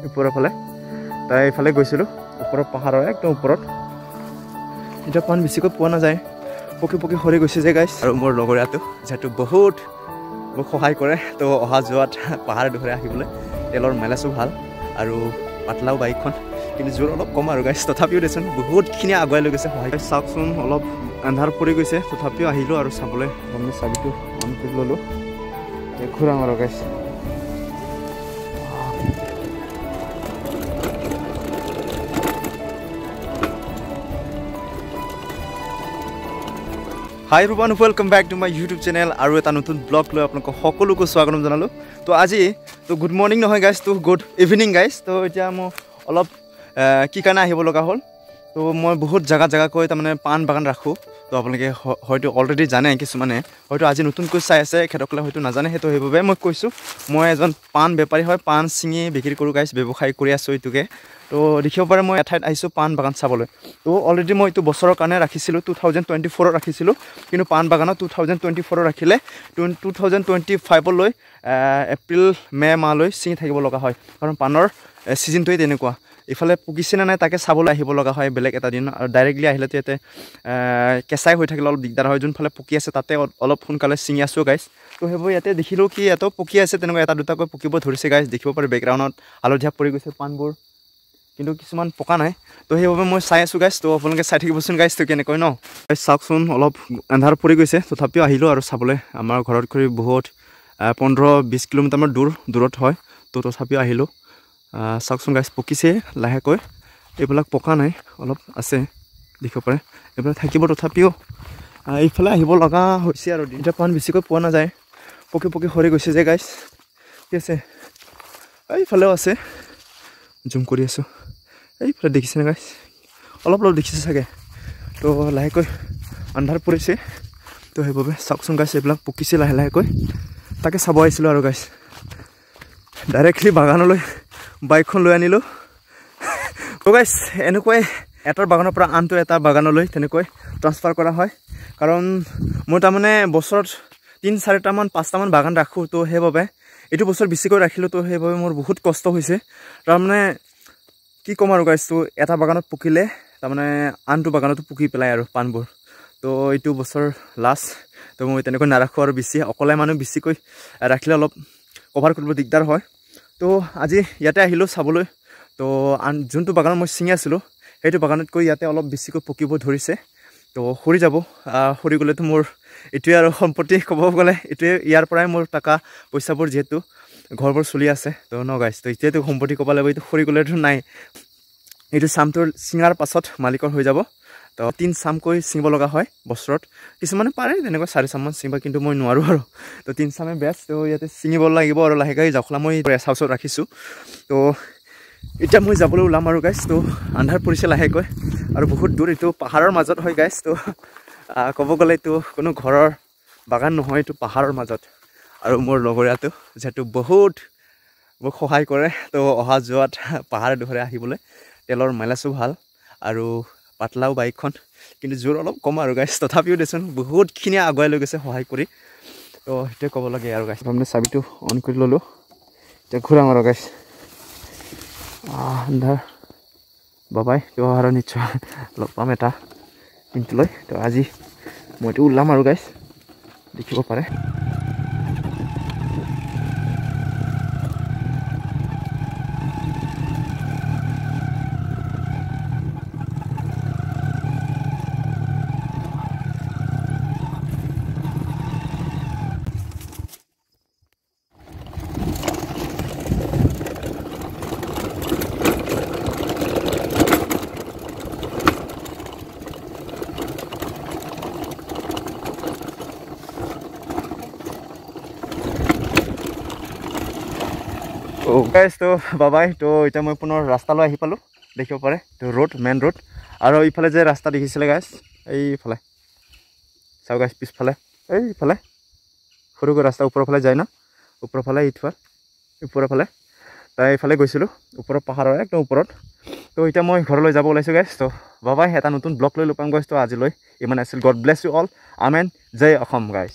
ওপৰৰ ফালে। তাই এইফালে গৈছিলোঁ, ওপৰৰ পাহাৰৰ একদম ওপৰত। এতিয়া পাণ বেছিকৈ পোৱা নাযায়, পকি পকি সৰি গৈছে যে গাইছ। আৰু মোৰ লগৰীয়াটো যিহেতু বহুত মোক সহায় কৰে, তো অহা যোৱাত পাহাৰ ডোখৰে আহিবলৈ তেলৰ মাইলেজো ভাল আৰু পাতলাও বাইকখন, কিন্তু জোৰ অলপ কম আৰু গাইছ। তথাপিও দেচোন বহুতখিনি আগুৱাই লৈ গৈছে সহায়। চাওকচোন অলপ আন্ধাৰ পৰি গৈছে, তথাপিও আহিলোঁ আৰু চাবলৈ। আমি চাবিটো অন কৰি ল'লোঁ, ঘূৰাম আৰু গাইছ। Hi Ruban, welcome back to my YouTube channel. আৰু এটা নতুন ব্লগ লৈ আপোনালোকক সকলোকে স্বাগতম জনালোঁ। তো আজি তো গুড মৰ্ণিং নহয় গাইছ, তো গুড ইভিনিং গাইছ। তো এতিয়া মই অলপ কি কাৰণে আহিব লগা হ'ল, তো মই বহুত জেগা জেগাকৈ তাৰমানে পাণ বাগান ৰাখোঁ। তো আপোনালোকে হয়তো অলৰেডি জানে, কিছুমানে হয়তো আজি নতুনকৈ চাই আছে, তেখেতসকলে হয়তো নাজানে। সেইটো সেইবাবে মই কৈছোঁ, মই এজন পাণ বেপাৰী হয়, পাণ ছিঙি বিক্ৰী কৰোঁ গাইছ, ব্যৱসায় কৰি আছোঁ এইটোকে। তো দেখিব পাৰে মই এঠাইত আহিছোঁ পাণ বাগান চাবলৈ। তো অলৰেডি মই এইটো বছৰৰ কাৰণে ৰাখিছিলোঁ, 2024ত ৰাখিছিলোঁ। কিন্তু পাণ বাগানত 2024ত ৰাখিলে 2025লৈ এপ্ৰিল মে' মাহলৈ ছিঙি থাকিব লগা হয়, কাৰণ পাণৰ ছিজনটোৱেই তেনেকুৱা। ইফালে পকিছে নে নাই তাকে চাবলৈ আহিব লগা হয় বেলেগ এটা দিন। আৰু ডাইৰেক্টলি আহিলেতো ইয়াতে কেঁচাই হৈ থাকিলে অলপ দিগদাৰ হয়। যোনফালে পকি আছে তাতে অলপ সোনকালে ছিঙি আছোঁ গাইছ। তো সেইবোৰ ইয়াতে দেখিলোঁ কি ইয়াতেও পকি আছে, তেনেকুৱা এটা দুটাকৈ পকিব ধৰিছে গাইছ। দেখিব পাৰে বেকগ্ৰাউণ্ডত হালধীয়া পৰি গৈছে পাণবোৰ, কিন্তু কিছুমান পকা নাই। তো সেইবাবে মই চাই আছোঁ গাইছ। তো আপোনালোকে চাই থাকিবচোন গাইছ, তো কেনেকৈ ন। চাওকচোন অলপ আন্ধাৰ পৰি গৈছে, তথাপিও আহিলোঁ আৰু চাবলৈ। আমাৰ ঘৰত কৰি বহুত 15-20 কিলোমিটাৰমান দূৰত হয়, তো তথাপিও আহিলোঁ। চাওকচোন গাইছ, পকিছে লাহেকৈ। এইবিলাক পকা নাই, অলপ আছে, দেখিব পাৰে। এইবিলাক থাকিব, তথাপিও এইফালে আহিব লগা হৈছে আৰু। এতিয়া পাণ বেছিকৈ পোৱা নাযায়, পকি পকি সৰি গৈছে যে গাইছ। ঠিক আছে, এইফালেও আছে, জুম কৰি আছোঁ। এইফালে দেখিছেনে গাইছ, অলপ অলপ দেখিছে চাগে। তো লাহেকৈ আন্ধাৰ পৰিছে, তো সেইবাবে চাওকচোন গাইছ, এইবিলাক পকিছে লাহে লাহেকৈ। তাকে চাব আহিছিলোঁ আৰু গাইছ। ডাইৰেক্টলি বাগানলৈ বাইকখন লৈ আনিলোঁ। তো গাইছ, এনেকুৱাই এটাৰ বাগানৰ পৰা আনটো এটা বাগানলৈ তেনেকৈ ট্ৰান্সফাৰ কৰা হয়। কাৰণ মই তাৰমানে বছৰত 3-4টামান 5টামান বাগান ৰাখোঁ, তো সেইবাবে এইটো বছৰ বেছিকৈ ৰাখিলোঁ। তো সেইবাবে মোৰ বহুত কষ্ট হৈছে। তাৰমানে কি ক'ম আৰু গাইছ, তো এটা বাগানত পকিলে তাৰমানে আনটো বাগানতো পকি পেলাই আৰু পাণবোৰ। তো এইটো বছৰ লাষ্ট, তো মই তেনেকৈ নাৰাখোঁ আৰু বেছি। অকলে মানুহ বেছিকৈ ৰাখিলে অলপ কভাৰ কৰিব দিগদাৰ হয়। তো আজি ইয়াতে আহিলোঁ চাবলৈ। তো আন যোনটো বাগানত মই ছিঙি আছিলোঁ, সেইটো বাগানতকৈ ইয়াতে অলপ বেছিকৈ পকিব ধৰিছে। তো সৰি যাব, সৰি গ'লেতো মোৰ এইটোৱে আৰু সম্পত্তি ক'ব গ'লে, এইটোৱে ইয়াৰ পৰাই মোৰ টকা পইচাবোৰ যিহেতু ঘৰবোৰ চলি আছে। তো ন গাইছ, তো এতিয়াতো সম্পত্তি ক'ব লাগিব, এইটো সৰি গ'লেতো নাই। এইটো চামটোৰ ছিঙাৰ পাছত মালিকৰ হৈ যাব। তো 3 চামকৈ ছিঙিব লগা হয় বছৰত। কিছুমানে পাৰে তেনেকৈ 4 চামমান ছিঙিব, কিন্তু মই নোৱাৰোঁ আৰু। তো 3 চামে বেষ্ট। তো ইয়াতে ছিঙিব লাগিব আৰু লাহেকৈ। জখলা মই ৰেষ্ট হাউচত ৰাখিছোঁ। তো এতিয়া মই যাবলৈ ওলাম আৰু গাইছ। তো আন্ধাৰ পৰিছে লাহেকৈ আৰু বহুত দূৰ, এইটো পাহাৰৰ মাজত হয় গাইছ। তো ক'ব গ'লে এইটো কোনো ঘৰৰ বাগান নহয়, এইটো পাহাৰৰ মাজত। আৰু মোৰ লগৰীয়াটো যিহেতু বহুত মোক সহায় কৰে, তো অহা যোৱাত পাহাৰ ডোখৰে আহিবলৈ তেলৰ মাইলেজো ভাল আৰু পাতলাও বাইকখন, কিন্তু জোৰ অলপ কম আৰু গাইছ। তথাপিও দেচোন বহুতখিনি আগুৱাই লৈ গৈছে সহায় কৰি। তো সেইটোৱে ক'ব লাগে আৰু গাইছ। তাৰমানে চাবিটো অন কৰি ল'লোঁ, এতিয়া ঘূৰাম আৰু গাইছ। আন্ধাৰ বাবাই, তো আৰু নিশ্চয় লগ পাম এটা দিনটো লৈ। তো আজি মইতো ওলাম আৰু গাইছ, দেখিব পাৰে। গাইছ, তো বাবাই, তো এতিয়া মই পুনৰ ৰাস্তালৈ আহি পালোঁ, দেখিব পাৰে। তো ৰোড, মেইন ৰোড। আৰু ইফালে যে ৰাস্তা দেখিছিলে গাইছ, এইফালে চাওক গাইছ, পিছফালে এইফালে সৰুকৈ ৰাস্তা ওপৰৰ ফালে যায় ন, ওপৰৰ ফালে এইফালে ওপৰৰ ফালে তাই এইফালে গৈছিলোঁ, ওপৰৰ পাহাৰৰ একদম ওপৰত। তো এতিয়া মই ঘৰলৈ যাব ওলাইছোঁ গাইছ। তো বাবাই, এটা নতুন ব্লগ লৈ লগ পাম গাইছ। তো আজিলৈ ইমান আছিল। God bless you all, amen. Jay Assam guys.